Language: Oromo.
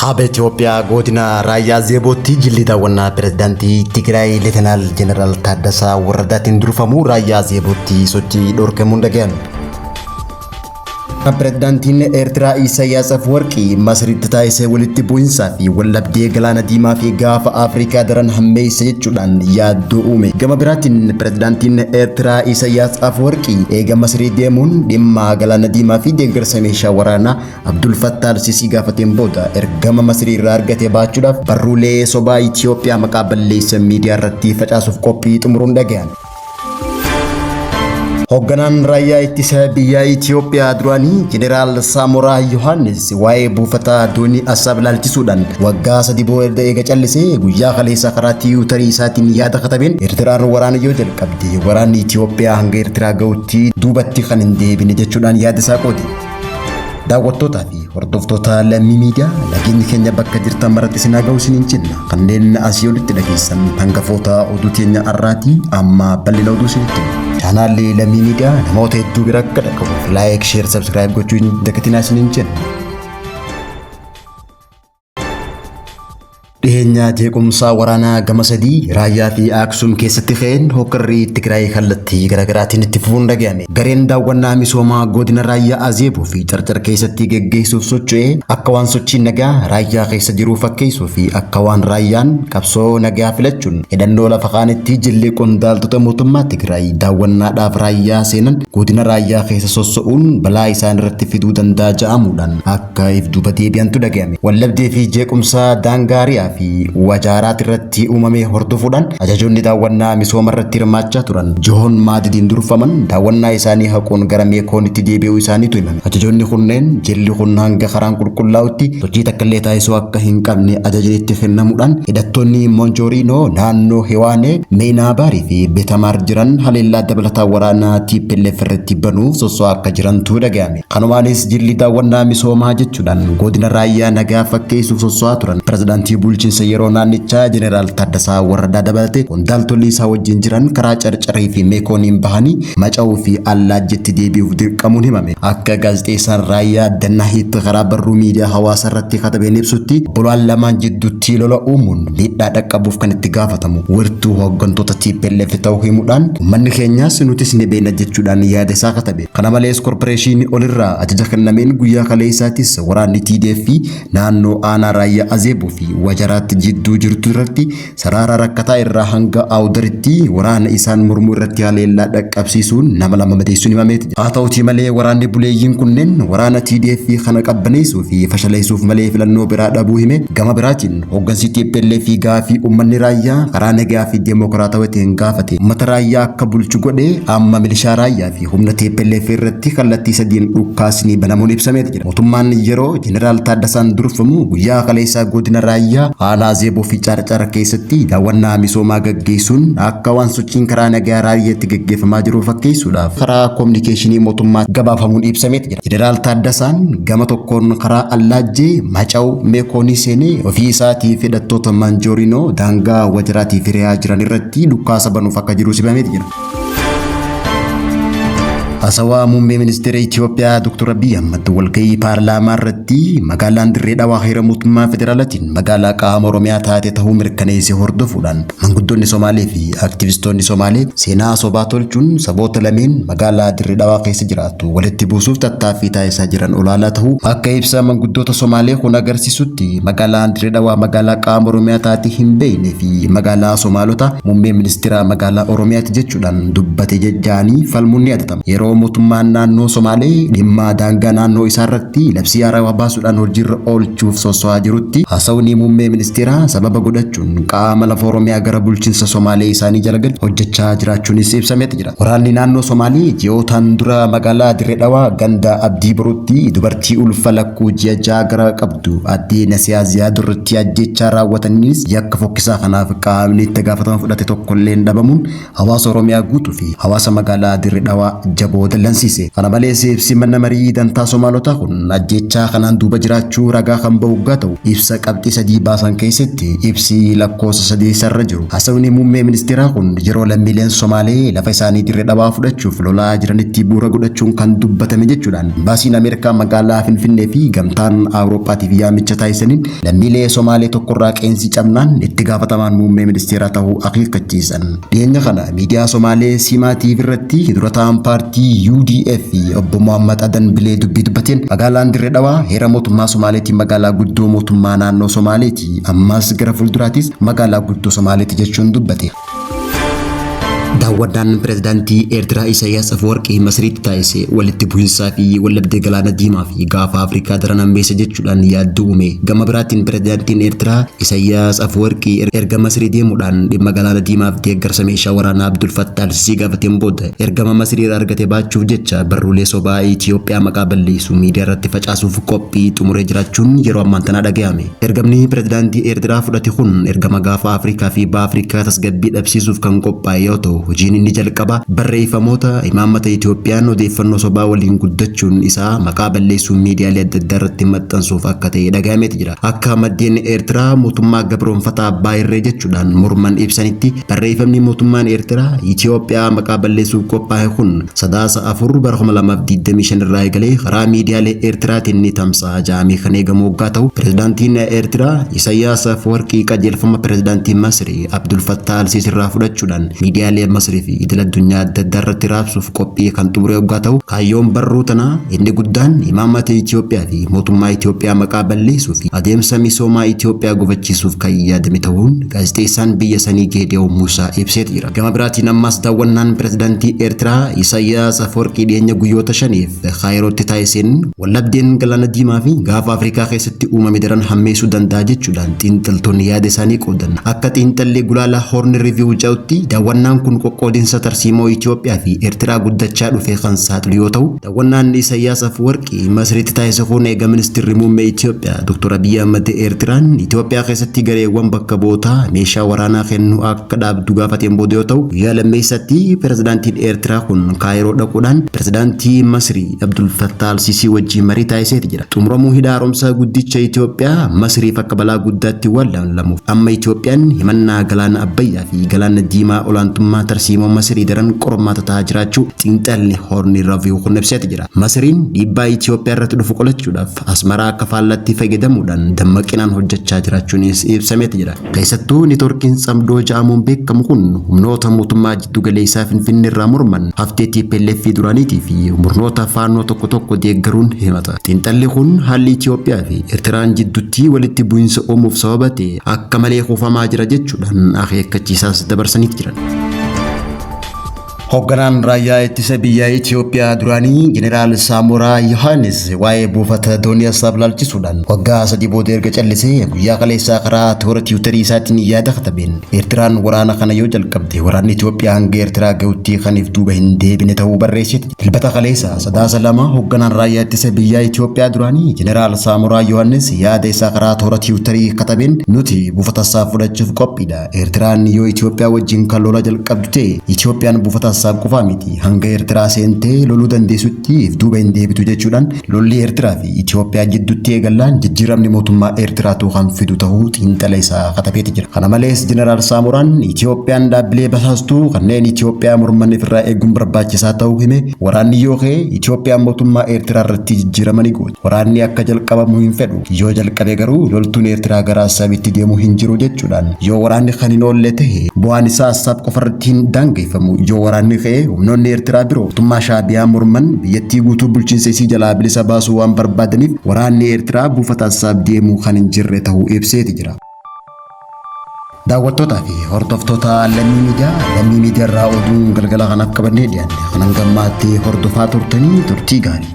Kaaba Itoophiyaa godina Raayyaa Azeebootti jilli daawwannaa pirezidaantii Tigraay Leetanaal Jeneraal Taaddasaa Warradaatiin durfamu Raayyaa Azeebootti sochii dhorkamuun dhaga'ame. Pirezidaantiin Eertiraa Isaayyaas Afwerqii Masriitti taasise walitti bu'insaa fi waldhabdee galaana diimaa fi gaafa Afrikaa daran hammeessa jechuudhaan yaaddoo uume. Gama biraatiin pirezidaantiin Eertiraa Isaayyaas Afwerqii eega Masrii deemuun dhimma galaana diimaa fi deeggarsa meeshaa waraanaa Abdul Fattah al-Sisii gaafateen booda ergama Masrii irraa argate baachuudhaaf barruulee sobaa Itoophiyaa maqaa balleessan miidiyaa irratti facaasuuf qophii xumuruun dhaga'ame. Hoogganaan raayyaa ittisa biyyaa Itoophiyaa duraanii Jeneraal Saamoraa Yohaannis waa'ee buufata doonii Asaab ilaalchisuudhaan waggaa 3 booda eega callisee guyyaa kaleessa karaa tiwutarii isaatiin yaada katabeen Eertiraan waraana yoo jalqabde waraanni Itoophiyaa hanga Eertiraa ga'utti duubatti kan hin deebine jechuudhaan yaada isaa qoode. Daawwattootaa fi hordoftoota Lammii Miidiyaa, nageenyi keenya bakka jirtan maratti isin haa ga'u isiniin jenna. Kanneen asii olitti dhageessan hangafoota oduu teenya har'aati. Amma bal'ina oduu isinitti hima. Chaanaalli Lammii Miidiyaa namoota hedduu bira akka dhaqqabuuf like, share, subscribe gochuu hin dagatinaa isiniin jenna. Dhiheenya jeequmsa waraanaa gama sadii Raayyaa fi Aksum keessatti ka'een hokkarri Tigraay kallattii garaagaraatiin itti fufuun dhaga'ame. Gareen daawwannaa misoomaa godina Raayyaa Azeeboo fi Carcar keessatti geggeessuuf socho'e akka waan sochiin nagaa Raayyaa keessa jiruu fakkeessuu fi akka waan Raayyaan qabsoo nagaa filachuun hidhannoo lafa kaanitti jilli qondaaltota mootummaa Tigraay daawwannaadhaaf Raayyaa seenan godina Raayyaa keessa sosso'uun balaa isaan irratti fiduu danda'a ja'amuudhaan akka if duuba deebi'antu dhaga'ame. Wallabdee fi jeequmsa daangaa Riyaa fi Wajaaraat irratti uumame hordofuudhaan ajajoonni daawwannaa misooma irratti hirmaachaa turan Johoon Maadidiin durfaman daawwannaa isaanii haquun gara Meekoonitti deebi'uu isaaniitu himame. Ajajoonni kunneen jilli kun hanga karaan qulqullaa'utti sochii takkallee taasisuu akka hin qabne ajajni itti kennamuudhaan hidhattoonni Monjooriinoo naannoo Hewaanee, Meenaabaarii fi Betamaar jiran haleellaa dabalataa waraanaa TPLF irratti banuuf sosso'aa akka jirantu dhaga'ame. Kanumaanis jilli daawwannaa misoomaa jechuudhaan godina Raayyaa nagaa fakkeessuuf sosso'aa turan pirezidaantii bulchiinsa yeroo naannichaa Jeneraal Taaddasaa Warradaa dabalatee qondaaltonni isaa wajjin jiran karaa Carcarii fi Meekooniin bahanii Maca'uu fi Allaajjetti deebi'uuf dirqamuun himame. Akka gaazexeessaan Raayyaa Dannaahiit karaa barruu miidiyaa hawaasaa irratti katabeen ibsutti obbolaan lamaan jidduutti lola uumuun miidhaa dhaqqabuuf kan itti gaafatamu wirtuu hooggantoota TPLF ta'uu himuudhaan uummanni keenyaas nutis ni beekna jechuudhaan yaada isaa katabe. Kana malees korporeeshinii olirraa ajaja kennameen guyyaa kaleessaatis waraanni TDF naannoo aanaa Raayyaa Azeeboo fi Wajaraatti jidduu jirtu irratti saraara rakkataa irraa hanga Awudaritti waraana isaan mormuu irratti haleellaa dhaqqabsiisuun nama 2 madeessuun himameeti jira. Haa ta'utii malee waraanni buleeyyiin kunneen waraana TDF kana qabbaneessuu fi fashaleessuuf malee filannoo biraa dhabuu hime. Gama biraatiin hoggansi TPLF gaafii uummanni Raayyaa karaa nagaa fi demookiraatawaa ta'een gaafate uummata Raayyaa akka bulchu godhe amma milishaa Raayyaa fi humna TPLF irratti kallattii sadiin dhukkaasni banamuun ibsameeti jira. Mootummaan yeroo Jeneraal Taaddasaan durfamu guyyaa kaleessaa godina Raayyaa aanaa Azeeboo fi Carcar keessatti daawwannaa misoomaa gaggeessuun akka waan sochiin karaa nagaa Raayyaatti gaggeeffamaa jiru fakkeessuudhaaf karaa kominikeeshinii mootummaa gabaafamuun ibsameeti jira. Jeneraal Taaddasaan gama tokkoon karaa Allaajjee, Macaw, Meekoonii seenee ofii isaatii fi hidhattoota Manjoorinoo daangaa Wajaraatii fi Riyaa jiran irratti dhukkaasa banuuf akka jiru himameeti jira. Haasawaa muummee ministeera Itoophiyaa Dr. Abiy Ahmad walgahii paarlaamaa irratti magaalaan Dirree Dhawaa heera mootummaa federaalaatiin magaalaa qaama Oromiyaa taate ta'uu mirkaneesse hordofuudhaan manguddoonni Somaalee fi aktivistoonni Somaalee seenaa sobaa tolchuun saboota lameen magaalaa Dirree Dhawaa keessa jiraatu walitti buusuuf tattaaffii taasisaa jiran olaanaa ta'uu akka ibsa manguddoota Somaalee kun agarsiisutti magaalaan Dirree Dhawaa magaalaa qaama Oromiyaa taate hin beekne fi magaalaa Somaalota muummee ministeera magaalaa Oromiyaati jechuudhaan dubbate jajjaanii falmuun ni yaadatama. Yeroo mootummaan naannoo Somaalee dhimma daangaa naannoo isaa irratti labsii haarawaa baasuudhaan hojiirra oolchuuf sosso'aa jirutti haasawni muummee ministeeraa sababa godhachuun qaama lafa Oromiyaa gara bulchiinsa Somaalee isaanii jala galu hojjechaa jiraachuunis ibsameeti jira. Waraanni naannoo Somaalee ji'ootaan dura magaalaa Dirree Dhawaa ganda Abdii Boruutti dubartii ulfa lakkuu ji'a 6 gara qabdu addee Nasiyaa Ziyaad irratti ajjeechaa raawwataniinis yakka fokkisaa kanaaf qaamni itti gaafatama fudhate tokkolleen dhabamuun hawaasa Oromiyaa guutuu fi hawaasa magaalaa Dirree Dhawaa jaboo wbo dallansiise. Kana malees ibsi mana marii dantaa Somaalotaa kun ajjeechaa kanaan duuba jiraachuu ragaa kan bahu oggaa ta'u, ibsa qabxii 3 baasan keessatti ibsi lakkoofsa sadeessarra jiru haasawni muummee ministeeraa kun yeroo lammiileen Somaalee lafa isaanii Dirree Dhawaa fudhachuuf lolaa jiranitti bu'uura godhachuun kan dubbatame jechuudhaan Imbaasiin Ameerikaa magaalaa Finfinnee fi Gamtaan Awuroophaatiif yaamicha taasisaniin lammiilee Somaalee tokkorraa qeensi cabnaan itti gaafatamaan muummee ministeeraa ta'uu akeekkachiisan. Dhiyeenya kana miidiyaa Somaalee Siimaa TV irratti dura taa'aan paartii UDF obbo Mohammad Adan Bilee dubbii dubbateen magaalaan Dirree Dhawaa heera mootummaa Somaaleetiin magaalaa guddoo mootummaa naannoo Somaaleeti. Ammas gara fuulduraatis magaalaa guddoo Somaaleeti jechuun dubbate. Daawwannaan pirezidaantii Eertiraa Isaayyaas Afwerqii Masriitti taasise walitti bu'insaa fi waldhabdee Galaana Diimaa fi Gaafa Afrikaa daran hammeessa jechuudhaan yaaddoo uume. Gama biraatiin pirezidaantiin Eertiraa Isaayyaas Afwerqii erga Masrii deemuudhaan dhimma Galaana Diimaaf deeggarsa meeshaa waraanaa Abdul Fattah Al-Sisii gaafateen booda ergama Masrii irraa argate baachuuf jecha barruulee sobaa Itiyoophiyaa maqaa balleessu miidiyaa irratti facaasuuf qophii xumuree jiraachuun yeroo ammaan tanaa dhagayame. Ergamni pirezidaantii Eertiraa fudhate kun ergama Gaafa Afrikaa fi Baha Afrikaa tasgabbii dhabsiisuuf kan qophaa'e yoo ta'u, hojiin inni jalqabaa barreeffamoota imaammata Itoophiyaan odeeffannoo sobaa waliin guddachuun isaa maqaa balleessuun miidiyaalee adda addaa irratti maxxansuuf akka ta'e dhagahameeti jira. Akka maddeen Eertiraa mootummaa gabroomfataa abbaa irree jechuudhaan morman ibsanitti barreeffamni mootummaan Eertiraa Itoophiyaa maqaa balleessuuf qophaa'e kun Sadaasa 4 bara 2025 irraa eegalee karaa miidiyaalee Eertiraatiin ni tamsa'a ja'amee kan eegamu oggaa ta'u, Pirezidaantiin Eertiraa Isayyaas Afwarqii qajeelfama Pirezidaantii Masrii Abdul Fattaah Alsiisii irraa fudhachuudhaan miidiyaalee Masrii fi idil addunyaa adda addaa irratti raabsuuf qophii kan xumure oggaa ta'u, kaayyoon barruu tanaa inni guddaan imaammata Itoophiyaa fi mootummaa Itoophiyaa maqaa balleessuu fi adeemsa misoomaa Itoophiyaa gufachiisuuf kan yaadame ta'uun gaazexeessaan biyya sanii Geediyoo Muusaa ibseeti jira. Gama biraatiin ammas daawwannaan pirezidaantii Eertiraa Isaayyaas Afwerqii dhiyeenya guyyoota shaniif Kaayirootti taasiseen waldhabdeen Galaana Diimaa fi Gaafa Afrikaa keessatti uumame daran hammeessuu danda'a jechuudhaan xiinxaltoonni yaada isaanii qoodan. Akka xiinxalli gulaalaa Horn Review jedhutti daawwannaan kun qoqqoodinsa tarsiimoo Itoophiyaa fi Eertiraa guddachaa dhufe kan saaxilu yoo ta'u, Daawwannaan Isayyaas Afwarqii Masriitti taasise kun eega Ministirri Muummee Itoophiyaa Dr. Abiyyi Ahmad Eertiraan Itoophiyaa keessatti gareewwan bakka bu'ootaa meeshaa waraanaa kennuu akka dhaabdu gaafateen booda yoo ta'u, guyyaa lammeessaatti pirezidaantiin Eertiraa kun Kaayiroo dhaquudhaan pirezidaantii Masrii Abdul Fattah Al-Sisii wajjin marii taasiseeti jira. Xumuramuu hidha haaromsaa guddicha Itoophiyaa Masriif akka balaa guddaatti waan laalamuuf amma Itoophiyaan himannaa galaana Abbayyaa fi galaana Diimaa olaantummaa tarsiimoo Masrii daran qormaata ta'aa jiraachuu xiinxalli Horn Review kun ibseeti jira. Masriin dhiibbaa Itoophiyaa irratti dhufu qolachuudhaaf Asmaraa akka faallaatti fayyadamuudhaan dammaqinaan hojjechaa jiraachuunis ibsameeti jira. Keessattuu neetworkiin Tsamdoo ja'amuun beekamu kun humnoota mootummaa jiddu galeessaa Finfinnee irraa morman haftee tplf duraaniitii fi murnoota Faannoo tokko tokko deeggaruun himata. Xiinxalli kun haalli Itoophiyaa fi Ertiraan jidduutti walitti bu'iinsa uumuuf sababa ta'e akka malee kuufamaa jira jechuudhaan akeekkachiisaas dabarsaniiti jiran. Hoogganaan raayyaa ittisa biyyaa Itoophiyaa duraanii Jeneraal Saamoraa Yohaannis waa'ee buufata doonii Assaab laalchisuudhaan waggaa 3 booda erga callisee guyyaa kaleessaa karaa toora tiwutarii isaatiin yaada katabeen Eertiraan waraana kana yoo jalqabde waraanni Itoophiyaa hanga Eertiraa gahutti kan if duuba hin deebine ta'uu barreessite. Dilbata kaleessa Sadaasa 2 hoogganaan raayyaa ittisa biyyaa Itoophiyaa duraanii Jeneraal Saamoraa Yohaannis yaada isaa karaa toora tiwutarii katabeen nuti buufata Assaab fudhachuuf qophiidha. Eertiraan yoo Itoophiyaa wajjin kan lola jalqabdu ta'e Itoophiyaan buufata Assaab qofaa miti hanga Eertiraa seentee loluu dandeessutti if duuba hin deebitu jechuudhaan lolli Eertiraa fi Itoophiyaa jidduutti eegallaan jijjiiramni mootummaa Eertiraatu kan fidu ta'uu xiinxala isaa katabeeti jira. Kana malees Jeneraal Saamoraan Itoophiyaan dhaabbilee basaastuu kanneen Itoophiyaa morman ifirraa eeguun barbaachisaa ta'uu hime waraanni yoo ka'e Itoophiyaan mootummaa Eertiraa irratti jijjiirama ni gooti. Waraanni akka jalqabamu hin fedhu. Yoo jalqabe garuu loltuun Eertiraa gara Assaabitti deemu hin jiru jechuudhaan yoo waraanni kan hin oolle tahe bu'aan isaa Assaab qofarratti hin daangeffamu. Yoo waraanni ka'e humnoonni Eertiraa biroo mootummaa Shaabiyaa morman biyyattii guutuu bulchiinsa isii jalaa bilisa baasuu waan barbaadaniif waraanni Eertiraa buufata Assaab deemuu kan hin jirre tahuu ibseeti jira. Daawwattootaa fi hordoftoota Lammii Miidiyaa, Lammii Miidiyaa irraa oduun galgala kanaaf qabannee dhiyaanne kan hanga ammaatti hordofaa turtanii turtii gaarii.